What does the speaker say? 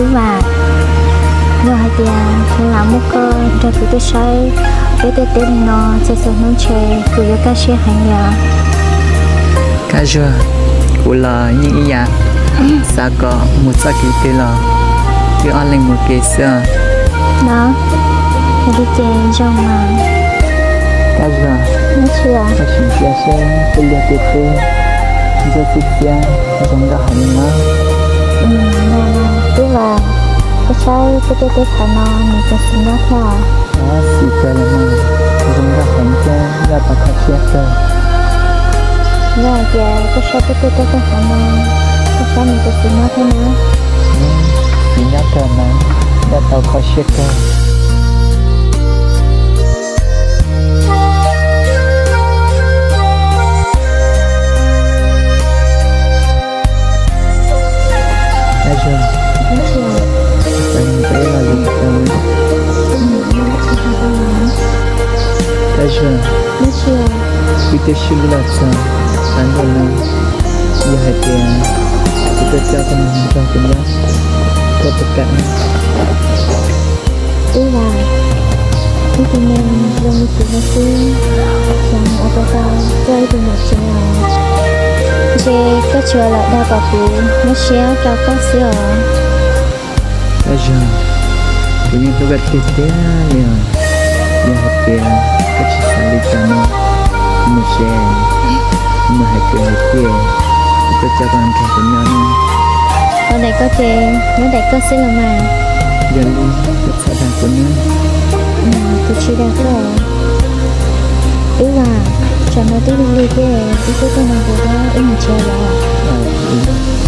Tub Vam, yog hais tias kuv lam muab koj nrog kuv tuaj saib peb tej teb li no txhua txhua hnub ntshe kuv yuav kaj siab heev li os. Kab Zuag, kuv los yeej ib yam, xav kom mus txoj kev twg los wb ob leeg mus ua ke xwb. No, yog li ces zoo mas. Kab Zuag, koj sim cia seb peb liag tej teb ntsuab txiab txiab zoo nkauj heev li na. Tub Vam, koj saib peb tej teb qhov no nws puas xis nyob thiab? Xis kawg los mas, zoo nkauj heev thiab yaj tau kho siab kawg. Yog hais tias koj saib peb tej teb qhov no, koj saib nws puas xis nyob thiab na? Xis nyob kawg mas, yaj tau kho siab kawg. Kab Zuag, xav nug koj ib lo lus tau. Kab Zuag, wb twb sib hlub los txog tag ntuj no, yog hais tias kuv tuaj coj koj mus nrog kuv nyob, koj puas kam? Tub Vam, wb tus neeg zoo li kuv no xwb, xyov nws ua tau tau coj ib tug mus tsev os. Ntshe koj tsuas lam dag kom kuv muab siab rau koj xwb os. Kab Zuag, kuv yeej hlub koj tiag tiag li os. Yog hais tias koj tsis xav li cas no, mus tsev, mus hais kwv hais tij, kuv tuaj coj koj nrog kuv nyob no. Ua daim koj ces nyob daim koj xwb los mas. Yog li koj txhob dag kuv nawb. Kuv tsis dag koj. Tub Vam, tsam no twb lig lig thiab, wb twb tuaj nrog kuv wb mus tsev lawm.